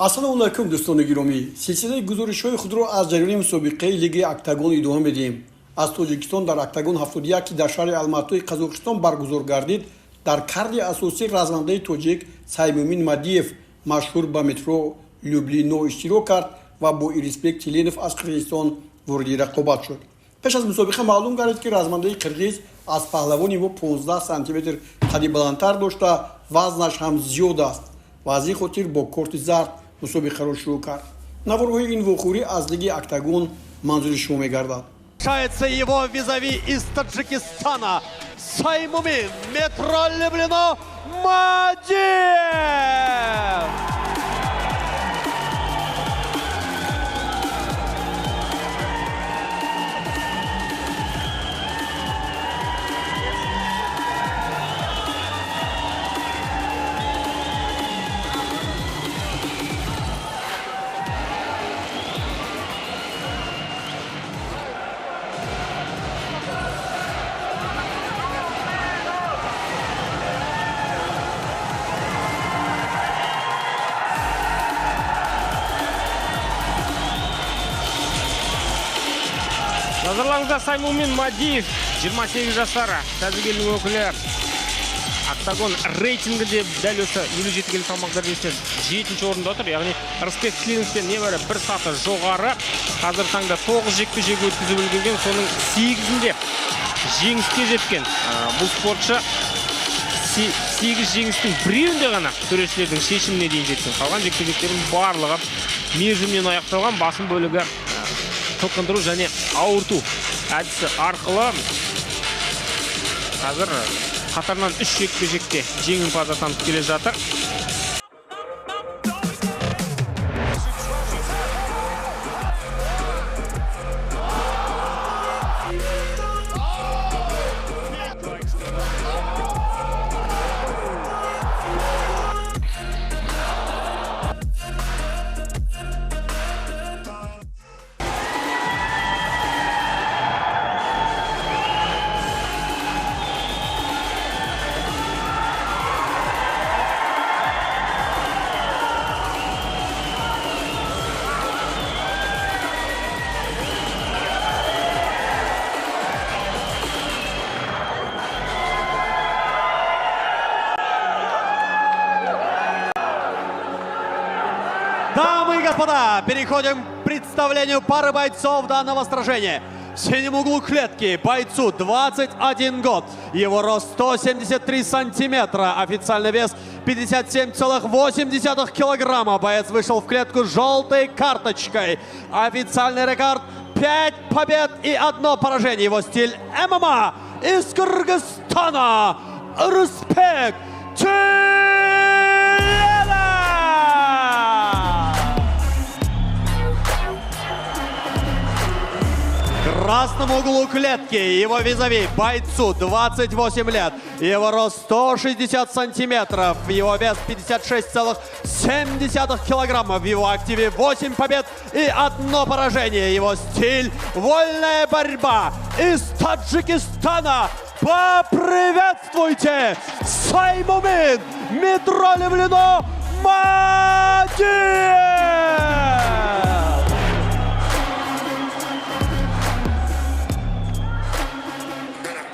Ассалому алайкум, дӯстони гиромӣ. Силсилаи гузоришҳои худро аз ҷараёни мусобиқаи Лигаи Октагон идома медиҳем. Аз Тоҷикистон дар Октагон 71, ки дар шаҳри Алматои Қазоқистон баргузор гардид, дар карди асосӣ размандаи тоҷик Саймумин Мадиев, машҳур ба Метро Люблино, иштирок кард ва бо Ирисбек Тиленов аз Қирғизистон вориди рақобат шуд. Пеш аз мусобиқа маълум гардид, ки размандаи қирғиз аз паҳлавони мо 15 сантиметр қади баландтар дошта, вазнаш ҳам зиёд аст ва аз ин хотир бо корти зард мусобиқаро шурӯъ кард. Наворҳои ин вохӯрӣ аз Лиги Октагон манзури шумо мегардад. Его визави из Таджикистана Саймумин Метро Люблино Мадиев! Назарларыңызда Саймумин Мадиев, 28 жасар тәжік елінің өкілі. Октагон рейтингінде дәл осы 57 келі салмақ дәрежесінде 7-ші орында тұр. Яғни Рысбек Тіленовтен небәрі бір саты жоғары. Қазір таңда 9 жекпе-жек өткізіп үлгерген, соның 8-інде жеңіске жеткен. Бұл спортшы 8 жеңістің біреуінде ғана төрешілердің шешіміне дейін жеткен. Қалған жекпе-жектердің барлығы мерзімнен аяқталған, басым бөлігі қылқындыру және ауырту әдісі арқылы. Қазір қатарынан 3 жекпе-жекте жеңімпаз атанып келе жатыр. Дамы и господа, переходим к представлению пары бойцов данного сражения. В синем углу клетки бойцу 21 год. Его рост 173 сантиметра. Официальный вес 57,8 килограмма. Боец вышел в клетку с желтой карточкой. Официальный рекорд 5 побед и 1 поражение. Его стиль ММА из Кыргызстана. Рысбек Тиленов! В красном углу клетки его визави бойцу 28 лет. Его рост 160 сантиметров. Его вес 56,7 килограмма. В его активе 8 побед и 1 поражение. Его стиль вольная борьба. Из Таджикистана поприветствуйте Саймумин Метро Люблино Мадиев!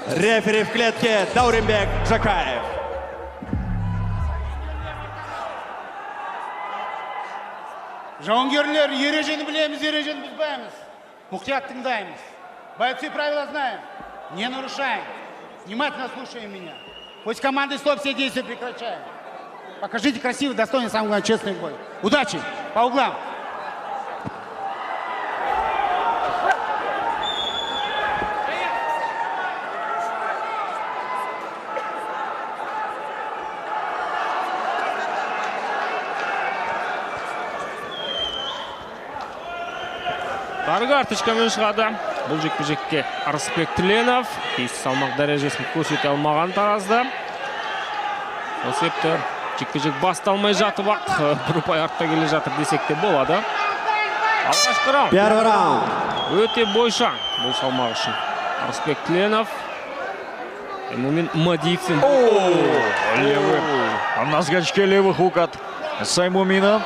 Рефери в клетке Дауренбек Жакаев. Жауынгерлер, ережені білеміз, ережені бұзбаймыз. Мұқият тыңдаймыз. Бойцы, правила знаем. Не нарушаем. Внимательно слушаем меня. Хоть команды стоп, все действия прекращаем. Покажите красивый, достойный, самое главное, честный бой. Удачи! По углам! Сары карточкамен шығады. Бұл жекпе-жекке Рысбек Тіленов тиісті салмақ дәрежесін көрсете алмаған таразда. Сол себепті жекпе-жек басталмай жатып-ақ бір ұпай артта келе жатыр десек те болады. Алғашқы раунд. Первый раунд. Өте бойшаң бұл салмақ үшін. Рысбек Тіленов. Мумин Мадиевтен. Левый. На скачке левый хук от Саймумина.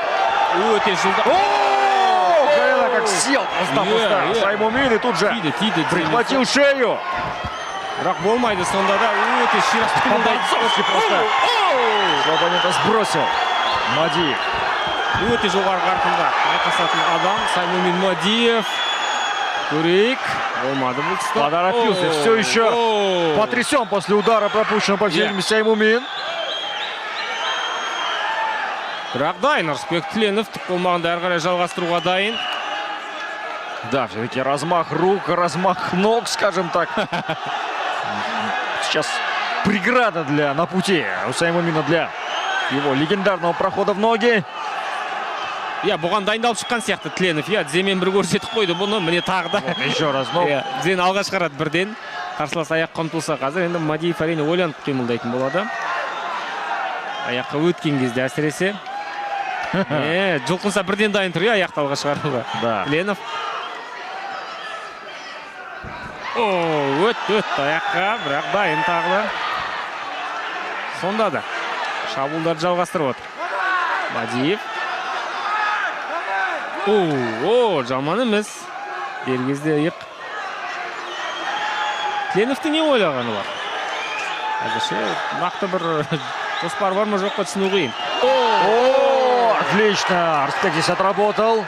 Өте жылдам. О, как сел просто Саймумин и тут же прихватил шею. Бірақ болмайды сонда да, өте ширақ қимылдайды. По-борцовски просто оппонента сбросил Мадиев. Өте жоғары қарқында айқасатын адам Саймумин Мадиев. Көрейік. Болмады бұл тұста. Поторопился. Все еще потрясен после удара, пропущенного, по всей видимости, Саймумин. Бірақ дайын Ырысбек Тіленов, түк болмағанда әрі қарай жалғастыруға дайын. Да, все-таки размах рук, размах ног, скажем так. Сейчас преграда для на пути у Саймумина для его легендарного прохода в ноги. Иә, бұған дайындалып шыққан сияқты Тіленов. Иә, тіземен бір көрсетіп қойды бұны. Міне тағы да. Еще раз, но... Иә, тізені алға шығарады бірден. Қарсылас аяққа ұмтылса қазір енді Мадиев әрине ойланып қимылдайтын болады. Аяққа өткен кезде әсіресе. Жұлқынса бірден дайын тұр, иә, аяқты алға шығаруға. Да. Тіленов. О, өт аяққа, бірақ дайын тағы да. Сонда да шабуылдарды жалғастырып отыр. Мадиев. О, жаман емес. Дер кезде иық. Тіленовтің не ойлағаны бар? Әзірше нақты бір жоспар бар ма жоқ па түсіну қиын. О, отлично! Рысбек здесь отработал.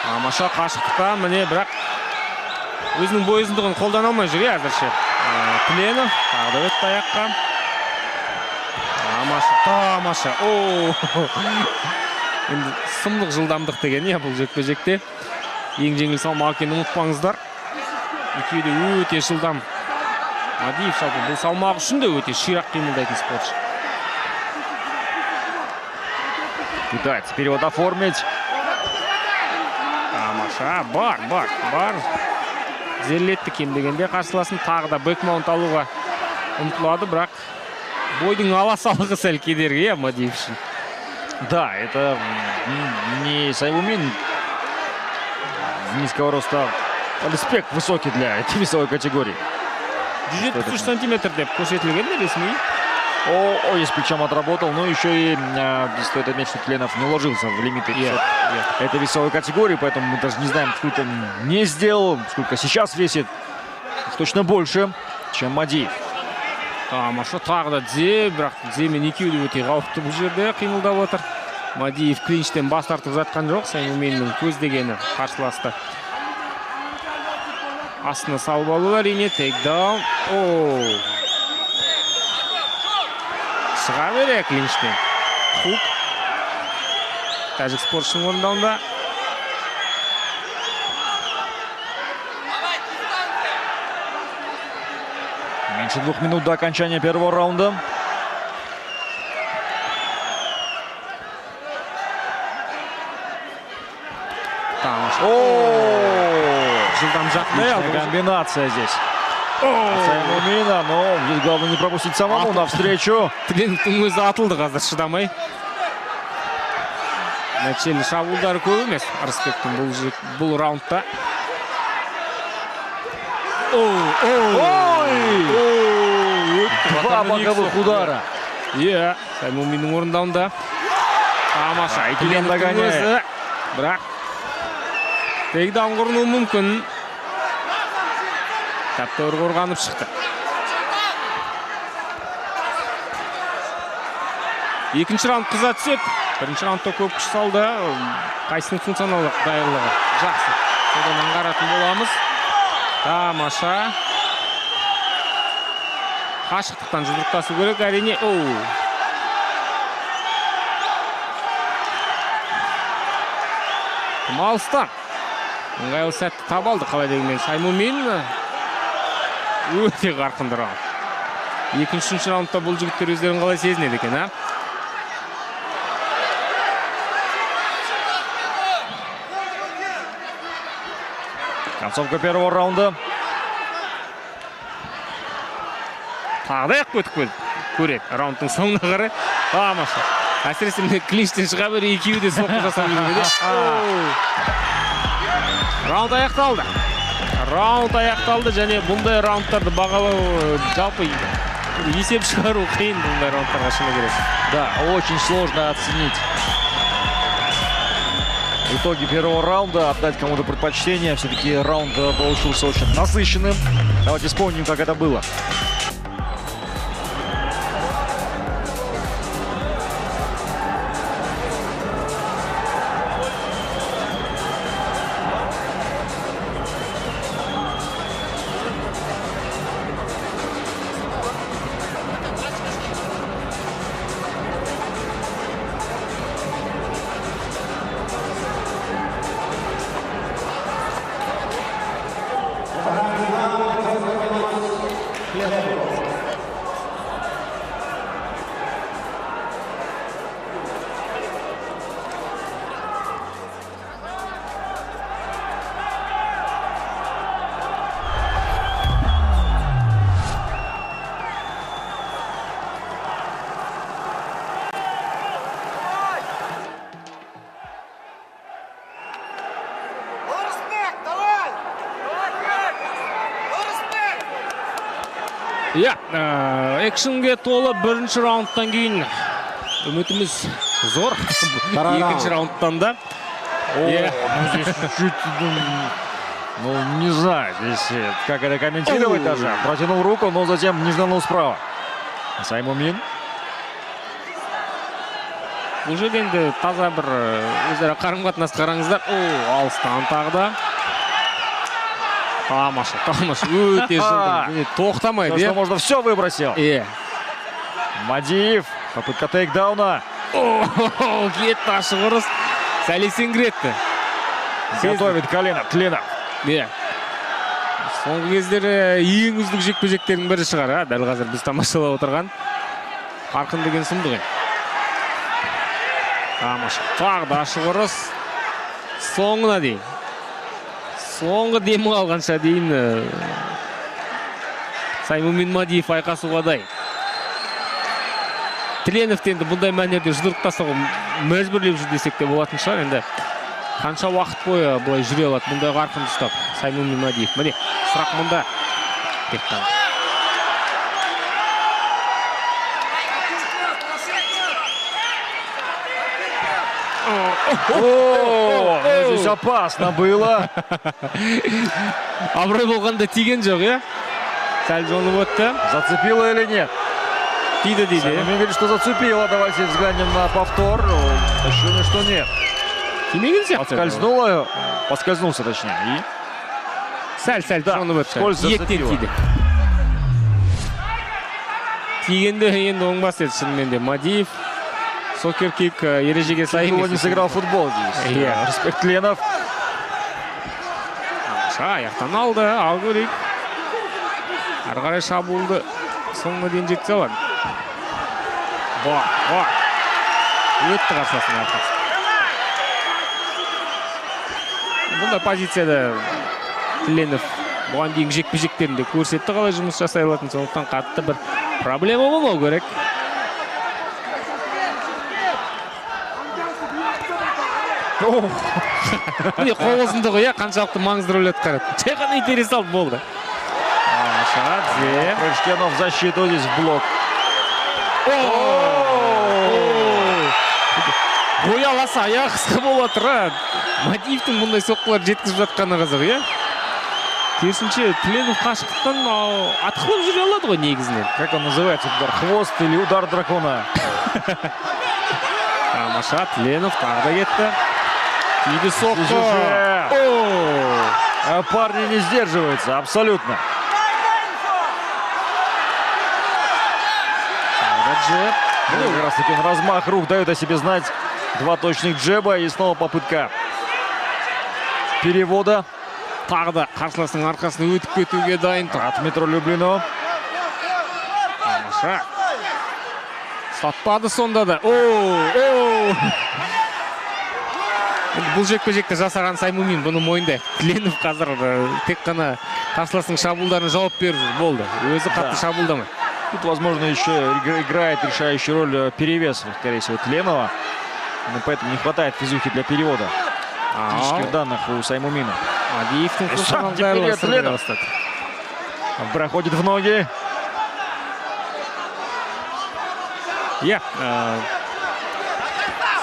Тамаша қашықтықта міне, бірақ өзінің бой ұзындығын қолдана алмай жүр, иә, әзірше. Тіленов тағы да өтті аяққа. Тамаша, тамаша. О! Енді сұмдық жылдамдық деген, иә, бұл жекпе-жекте. Ең жеңіл салмақ екенін ұмытпаңыздар. Екеуі де өте жылдам. Мадиев жалпы бұл салмақ үшін де өте ширақ қимылдайтын спортшы. Пытается перевод оформить. Тамаша, бар, бар, бар. Тізерлетті кем дегенде қарсыласын, тағы да бэкмаунт алуға ұмтылады, бірақ бойдың аласалығы сәл кедергі, иә, Мадиев үшін. Да, это не Саймумин низкого роста, Рысбек высокий для этой весовой категории. 173 сантиметр деп көрсетілген ресми. О, здесь плечом отработал, но еще и стоит отметить, что Тленов не уложился в лимиты этой весовой категории, поэтому мы даже не знаем, сколько он не сделал, сколько сейчас весит. Точно больше, чем Мадиев. Тамаша, тағы да тізе, бірақ тіземен екеуі де өте қауіпті бұл жерде қимылдап отыр. Мадиев клинчтен бас тартып жатқан жоқ, Саймуминнің көздегені қарсыласты астына салып алу, әрине, тейкдаун. О! Шыға бере клинчтен. Хук. Тәжік спортшының орындауында. Меньше 2 минут до окончания первого раунда. О, комбинация здесь. Саймумина, но здесь главное не пропустить самому навстречу. Тіленовтің өзі атылды қазір шыдамай. Нәтижелі шабуылдары көп емес Ырысбектің бұл раундта. Ой! Два боковых удара. Иә, Саймуминнің орындауында. Тамаша. Тіленовтің өзі, бірақ тейкдаун құрынуы мүмкін. Тәп-тәуір қорғанып шықты. Екінші раунд қыза түседі. Бірінші раундта көп күш салды. Қайсының функционалдық даярлығы жақсы, содан аңғаратын боламыз. Тамаша. Қашықтықтан жұдырықтасу керек әрине. Оу. Тым алыстан. Ыңғайлы сәтті таба алды қалай дегенмен Саймумин. Өте қарқынды раунд. Екінші, үшінші раундта бұл жігіттер өздерін қалай сезінеді екен, а? Концовка первого раунда. Тағы да аяқ өтіп көреді раундтың соңына қарай. Тамаша. Әсіресе міне клинчтен шыға бере екеуі де соққы жасап үлгерді. Раунд аяқталды. Раунд аяқталды және бұндай раундтарды бағалау жалпы Есеп шығару қиын бұндай раундтарға, шыны керек. Да, очень сложно оценить итоги первого раунда, отдать кому-то предпочтение. Все-таки раунд получился очень насыщенным. Давайте вспомним, как это было. Иә, экшнге толы бірінші раундтан кейін үмітіміз зор. Екінші раундтан да. О, ну здесь чуть-чуть, ну, не знаю, здесь как это комментировать даже. Протянул руку, но затем низданул справа. Саймумин. Бұл жерде енді таза бір өзара қарым-қатынас, қараңыздар. О, алыстан тағы да. Тамаша, тамаша, өте жылдам. Міне, тоқтамайды, Что иә? можно, все выбросил. Иә. Мадиев, попытка тейкдауна. О, кетті ашық ұрыс. Сәл есеңгіретті. Готовит колено Тленов. Иә. Соңғы кездері ең үздік жекпе-жектердің бірі шығар, а? Дәл қазір біз тамашалап отырған. Қарқын деген сұмдық енді. Тамаша. Тағы да ашық ұрыс. Соңына дейін. Соңғы демі алғанша дейін Саймумин Мадиев айқасуға дайын. Тленов енді бұндай мәнерде жұдырық тастауға мәжбүрлеп жүр десек те болатын шығар. Енді қанша уақыт бойы былай жүре алады бұндай қарқынды ұстап Саймумин Мадиев. Міне, сұрақ мұнда. Тек қана. О, ну здесь опасно было. Абырой болғанда тиген жоқ, иә? Сәл жонып өтті. Зацепило или нет? Тиді дейді. Саймумин говорит, что зацепило. Давайте взглянем на повтор. Ощущение, что нет. Тимеген сияқты. Подскользнуло, подскользнулся точнее. И Сәл-сәл Да, жонып өтті. скользь Иектен зацепило. тиді. Тигенде енді оңбас еді шынымен де. Мадиев сокер кик ережеге сай Его емес. не сыграл в футбол здесь. Иә. Респект Тленов. Тамаша, аяқтан алды. Ал көрейік. Ары қарай шабуылды соңына дейін жеткізе алады. Бар, бар. Өтті қарсыласының арқасы. Бұндай позицияда Тленов бұған дейінгі жекпе-жектерінде көрсетті қалай жұмыс жасай алатынын, сондықтан қатты бір проблема болмау керек. Міне, қол ұзындығы, иә, қаншалықты маңызды рөл атқарады. Жай ғана итере салды, болды. Тамаша, тізе. Прыжки, но в защиту здесь в блок. Бой аласа, аяғы қысқа бола тұра. Мадиевтің бұндай соққылар жеткізіп жатқаны қызық, иә? Керісінше, Тленов қашықтықтан атқылап жүре алады ғой негізінен. Как он называется? Удар хвост или удар дракона? Тамаша, Тленов тағы да кетті. Тиді соққы. Здесь уже О! Парни не сдерживаются, абсолютно. Тағы да джеб. Ну, как раз таки он размах рук дает о себе знать. Два точных джеба и снова попытка перевода. Тағы да қарсыласының арқасына өтіп кетуге дайын тұр. От метро Люблино. Тамаша. Ұстатпады сонда да. О, о! Енді бұл жекпе-жекті жасаған Саймумин, бұны мойындайық. Тленов қазір тек қана қарсыласының шабуылдарына жауап беріп жүр. Болды. Өзі қатты Да. шабуылдамайды. Тут, возможно, еще играет решающую роль перевес, скорее всего, Тленова. Но поэтому не хватает физухи для перевода. Физических данных у Саймумина. Мадиевтің Сам қосылған теперь дайырлығы Тленов. бастады. Проходит в ноги. Иә,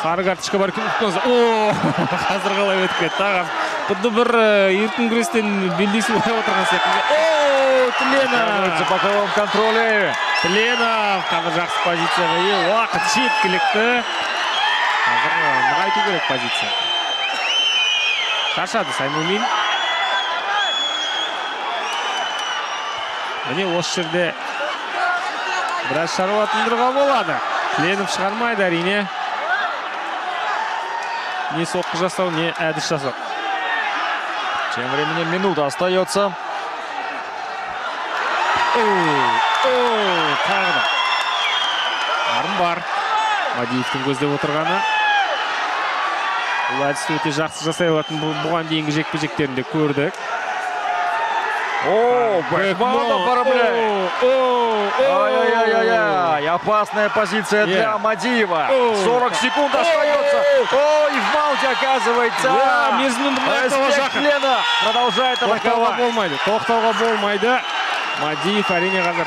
сары карточка бар екен. О, қазір қалай өтіп кетті, аға. Құдды бір еркін күрестен белдесу ойнап отырған сияқты. О, Тленов! Оказывается, в боковом контроле. Тленов қазір жақсы позицияға ие. Уақыт жеткілікті. Қазір нығайту керек позиция. Шаршады Саймумин. Міне, осы жерде біраз шаруа тындыруға болады. Тленов шығармайды, әрине. Не соққы жасау, не әдіс жасау. Тем временем минута остается. О, тағы да. Армбар. Мадиевтің көздеп отырғаны. Бұл әдісті өте жақсы жасай алатын бұған дейінгі жекпе-жектерінде көрдік. О, бэкмаунт оформляет. Ай-яй-яй-яй. Опасная позиция для Мадиева. 40 секунд остается. О, и в маунте оказывается. Рысбек Тленов продолжает атаковать. Болмайды, тоқтауға болмайды. Мадиев, әрине, қазір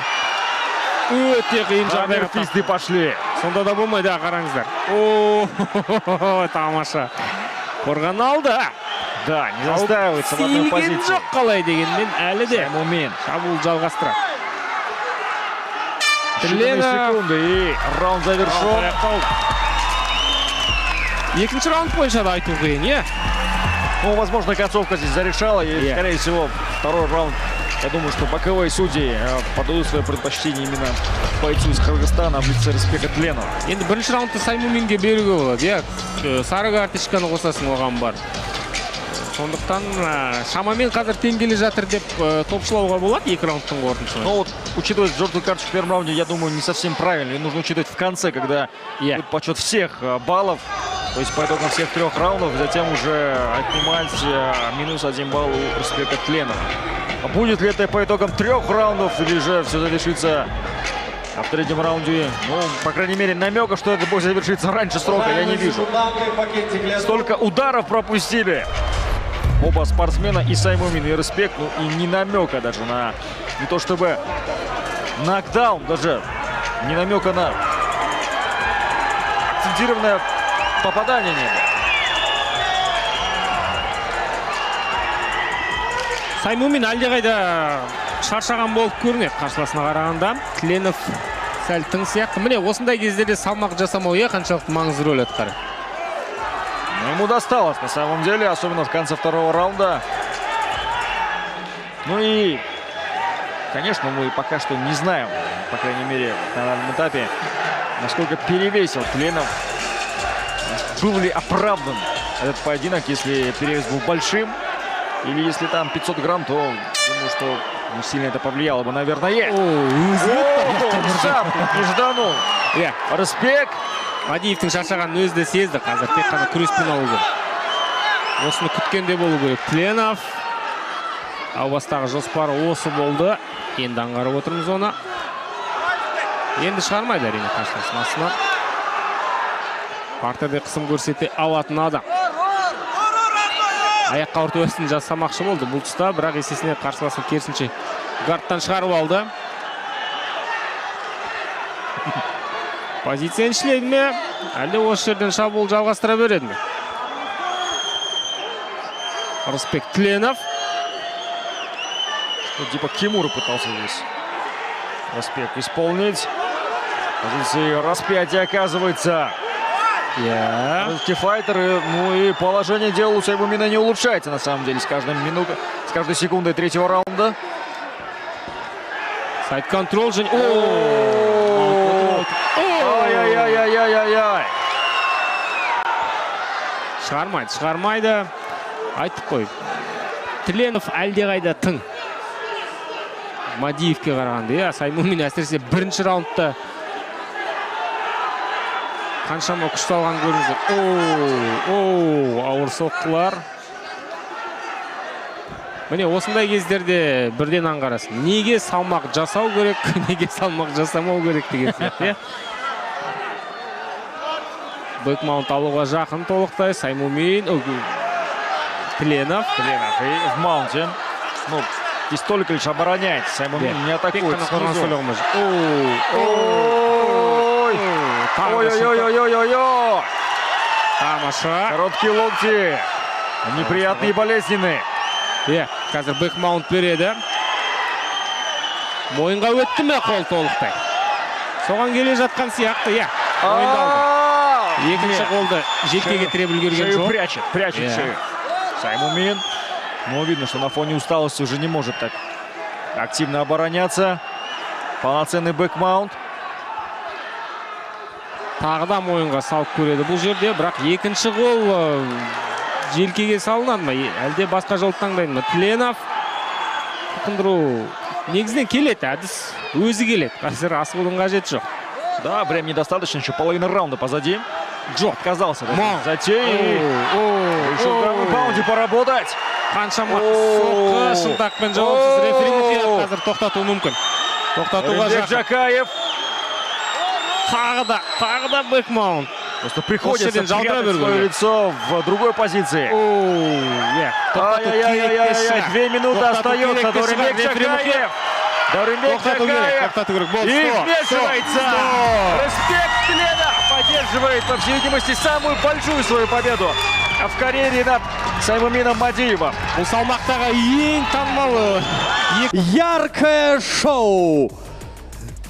өте қиын жағдайға Фисты пошли. Сонда да болмайды, қараңыздар. О, тамаша. Қорғана алды. Да, не застаивается в одной позиции. Жоқ қалай дегенмен, әлі де Саймумин. Шабуыл жалғастырады. Считанные секунды, и раунд завершен. Екінші раунд бойынша да айту қиын, иә? Ну, возможно, концовка здесь зарешала, и, скорее всего, второй раунд, я думаю, что боковые судьи подадут свое предпочтение именно бойцу из Кыргызстана в лице Рысбека Тленова. Енді бірінші раундты Саймуминге беруге болады, иә? Сары карточканы қосасың оған бар. Сондықтан шамамен қазір тең келе жатыр деп топшылауға болады екі раундтың қорытындысы. Ну вот, учитывая желтую карточку в первом раунде, я думаю, не совсем правильно. Ее нужно учитывать в конце, когда будет подсчет всех баллов, то есть по итогам всех трех раундов, затем уже отнимать минус 1 балл у Рысбека Тленова. Будет ли это по итогам трех раундов или же все завершится в третьем раунде? Ну, по крайней мере, намека, что это будет завершиться раньше срока, я не вижу. Столько ударов пропустили оба спортсмена, и Саймумин, и Рысбек. Ну, и не намека даже на, не то чтобы нокдаун, даже не намека на акцентированное попадание не было. Саймумин әлдеқайда шаршаған болып көрінеді қарсыласына қарағанда. Тленов сәл тың сияқты. Міне, осындай кездерде салмақ жасамау, иә, қаншалықты маңызды рөл атқарады. Но ему досталось на самом деле, особенно в конце второго раунда. Ну и, конечно, мы пока что не знаем, по крайней мере, на данном этапе, насколько перевесил Тленов. Был ли оправдан этот поединок, если перевес был большим, или если там 500 грамм, то думаю, что не сильно это повлияло бы, наверное. О, сам не жданул. Рысбек. Мадиевтің шаршағанын өзі де сезді. Қазір тек қана күреспен алу керек. Осыны күткенде болу керек. Тленов. Әу бастағы жоспары осы болды. Енді аңғарып отырмыз оны. Енді шығармайды, әрине, қарсыласын астына. Партерде қысым көрсете алатын адам. Аяққа ұрту әсін жасамақшы болды бұл тұста, бірақ есесіне қарсыласын керісінше гардтан шығарып алды. Позицияны ішіледі ме? Әлде осы жерден шабуыл жалғастыра береді ме? Рысбек Тленов. Что, типа Кимура пытался здесь Рысбек исполнить. Позиции распятия оказывается. Русские файтеры, ну и положение дел у Саймумина не улучшается на самом деле с каждой минутой, с каждой секундой третьего раунда. Сайд-контроль же. Ай-яй-яй-яй-яй-яй. Шығармайды, шығармайды. Айттық қой. Тленов әлдеқайда тың. Мадиевке қарағанда, иә, Саймумин әсіресе бірінші раундта қаншама күш салған көрдіңіздер. О, ауыр соққылар. Міне, осындай кездерде бірден аңғарасың. Неге салмақ жасау керек, неге салмақ жасамау керек деген сияқты, иә. Бэкмаунт алуға жақын толықтай Саймумин, Тленов. Тленов и в маунте. Ну, здесь только лишь обороняется. Саймумин не атакует. Ой-ой-ой. Ой-ой-ой-ой-ой-ой. Тамаша. Короткие локти. Неприятные и болезненные. Иә, қазір бэкмаунт береді. Мойынға өтті ме қол толықтай? Соған келе жатқан сияқты, иә. Мойындалды. Екінші қолды желкеге тіреп үлгерген Шею жоқ. Прячет, прячет шею. Саймумин. Но видно, что на фоне усталости уже не может так активно обороняться. Полноценный бэкмаунт. Тағы да мойынға салып көреді бұл жерде, бірақ екінші қол желкеге салынады ма, әлде басқа жол таңдайды ма? Тленов қылқындыру негізінен келеді, әдіс өзі келеді. Қазір асығудың қажеті жоқ. Да, времени недостаточно, еще половина раунда позади. Жоқ. Отказался от этой Маунт. затеи. Решил в граунд-паунде поработать. Қаншама соққы шынтақпен жауапсыз. Рефери мұқият, қазір тоқтатуы мүмкін. Тоқтатуға Рымбек жақын. Жакаев. Тағы да, тағы да бэкмаунт. Просто приходится Осы жерден жалтыра прятать свое берген. Лицо в другой позиции. Иә. Тоқтату керек те Ай-яй-яй-яй-яй, шығар. 2 минуты Тоқтату остается. керек те шығар. Дауренбек Рефери мұқият. Жакаев. Дауренбек Тоқтату керек, Жакаев. тоқтату керек. Болды, И стоп, вмешивается. стоп. Рысбек Тиленов одерживает, по всей видимости, самую большую свою победу в карьере над Саймумином Мадиевым. Бұл салмақтағы ең танымал Яркое шоу.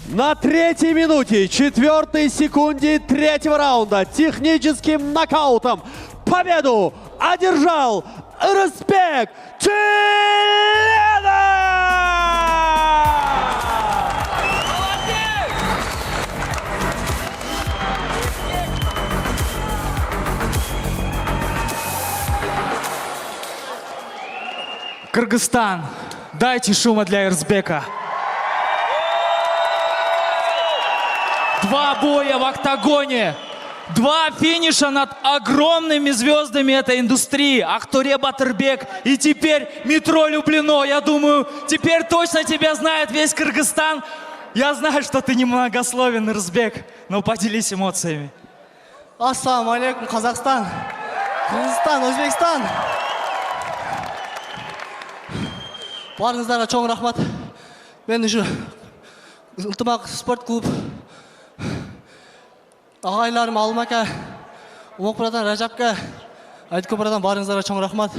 На третьей минуте, четвертой секунде третьего раунда техническим нокаутом победу одержал Рысбек Тиленов! Кыргызстан, дайте шума для Ирысбека. Два боя в октагоне. Два финиша над огромными звездами этой индустрии. Акторе Батырбек и теперь Метро Люблино. Я думаю, теперь точно тебя знает весь Кыргызстан. Я знаю, что ты немногословен, Ирысбек, но поделись эмоциями. Ассаламу алейкум, Казахстан, Кыргызстан, Өзбекстан. Баарыңыздарга чоң рахмат. Мен ушу Ынтымак спорт клуб агайларым Алым ака, Умок братан, Ражапка, Айтко братан, баарыңыздарга чоң рахмат.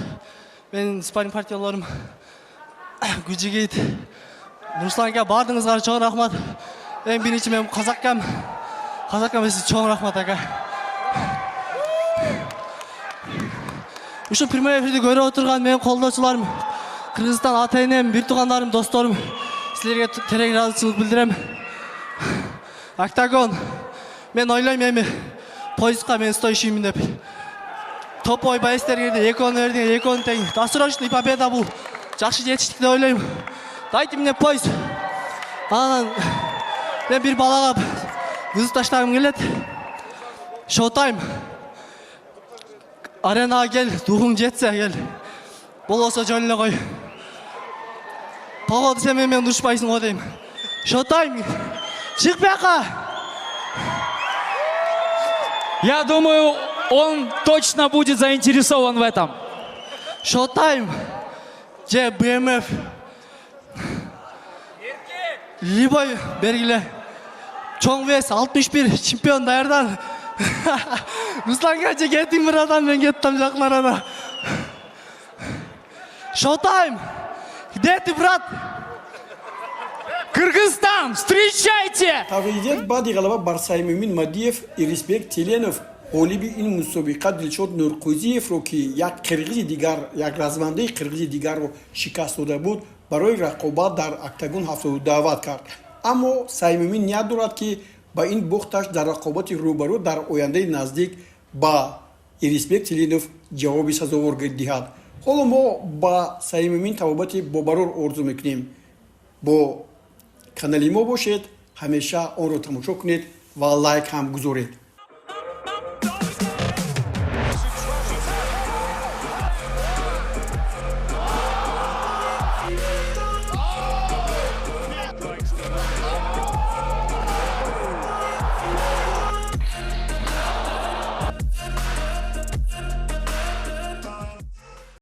Менин спарринг партнерлорум Гүлжигит, Руслан ака, баардыгыңызга чоң рахмат. Эң биринчи мен казаккам, казаккам, сизге чоң рахмат, ака. Ушу прямой эфирди көрүп отурган менин колдоочуларым, Кыргызстан, ата энем, бир туугандарым, досторум, силерге терең ыраазычылык билдирем. Октагон, мен ойлойм, эми пояска мен стоящиймин деп. Топовый боецтер кирди, экөөнү бердиң, экөөнү тең. Досрочный победа, бул жакшы жетиштик деп ойлойм. Дайте мне пояс. Анан мен бир балага вызов таштагым келет. Шоу-тайм. Аренага кел, духуң жетсе кел. Болбосо жөн эле кой. Походу сен менен урушпайсың го дейм. Шоу-тайм. Чык бияка. Я думаю, он точно будет заинтересован в этом. Шоу-тайм. Же БМФ. Любой бергиле. Чоң вес 61 чемпион даярдан. Руслан же кетиң, братан, мен кеттим жакын арада. Шоу-тайм. Где ты, брат? Кыргызстан, встречайте! Тавридият баъди ғалаба бар Саймумин Мадиев Ирисбек Тиленов ғолиби ин мусобиқа Дилшод Нурқӯзиевро, ки як қирғизи дигар, як развандаи қирғизи дигарро шикаст дода буд, барои рақобат дар Октагон 72 даъват кард. Аммо Саймумин ният дорад, ки ба ин бохташ дар рақобати рӯбарӯ дар ояндаи наздик ба Ирисбек Тиленов ҷавоби сазовор диҳад. Ҳоло мо ба Саймумин табобати бобарор орзу мекунем. Бо канали мо бошед, ҳамеша онро тамошо кунед ва лайк ҳам гузоред.